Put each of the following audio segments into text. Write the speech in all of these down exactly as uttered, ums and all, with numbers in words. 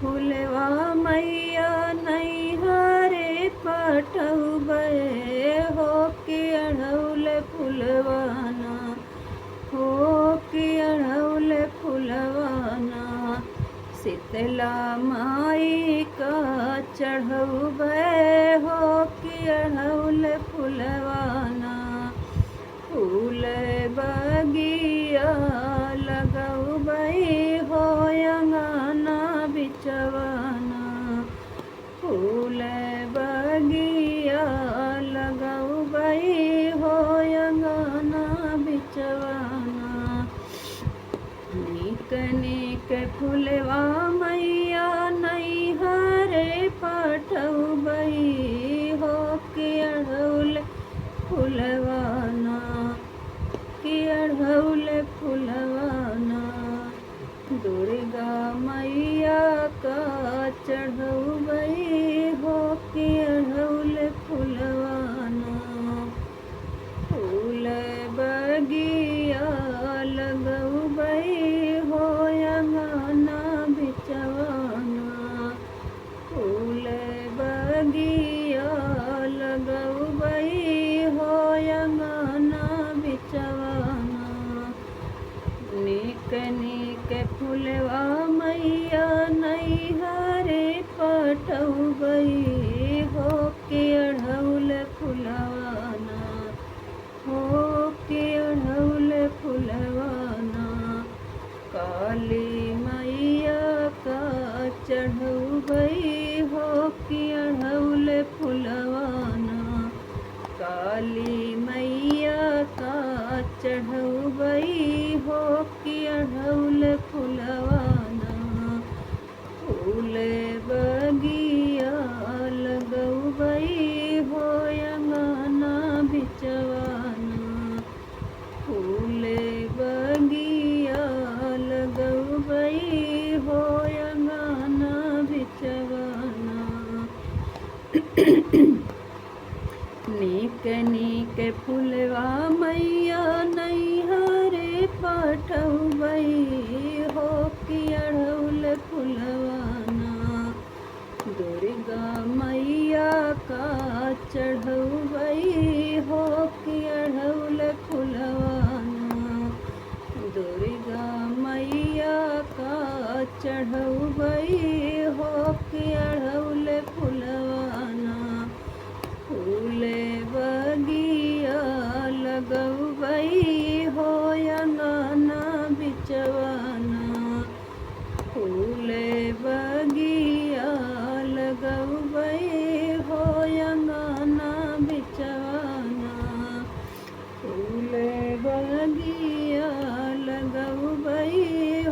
फुलवा मैया नैहरे पठउबै हो के अढ़उल फुलवाना, हो के अढ़उल फुलवाना। शीतला माई का चढ़उबै हो के अढ़उल फुलवाना। फूल बगिया लगउबै हो अंगना बिचवाना। फूल बगिया लगउबै हो अंगना बिचवाना। नीक नीक फुलवा मैया नैहरे पठउबै हो के अढ़उल फुलवाना, के अढ़उल फुलवाना। दुर्गा मैया का चढ़उबै हो के अढ़उल फुलवाना। फूल बगिया लगउबै हो अंगना बिचवाना। फूल बगिया लगउबै हो अंगना बिचवाना। नीक नीक फुलवा मैया नैहरे पठउबै हो के अढ़उल फुलवाना, हो के अढ़उल फुलवाना। काली मैया का चढ़उबै हो के अढ़उल फुलवाना। काली मैया का चढ़उबै हो के अढ़उल फुलवाना। फूल बगिया लगउबै हो अंगना बिचवाना। फूल बगिया लगउबै हो अंगना बिचवाना। नीक नीक फुलवा मैया नैहरे पठउबै हो कि अढ़उल फुलवा ना। दुर्गा मैया का चढ़उबै हो कि अढ़उल फुलवा ना। दुर्गा मैया का चढ़उबै हो कि अढ़उल फुलवा ना। फूल बगिया लगउबै हो अंगना बिचवा ना। फूल बगिया लगउबै हो अंगना बिचवा ना। फूल बगिया लगउबै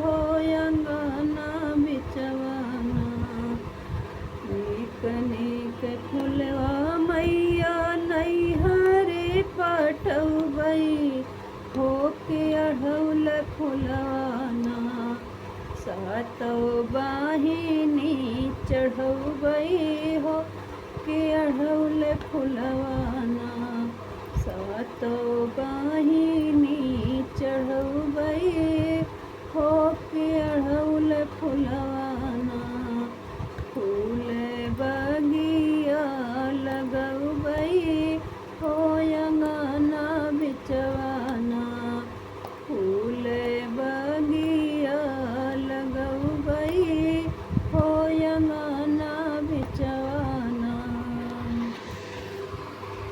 हो अंगना बिचवा ना। नीक नीक फुलवा मैया नैहरे पठउबै हो कि अढ़उल फुलवा ना। सातौ बहिनी चढ़उबै हो कि अढ़उल फुलवा ना। सातौ बहिनी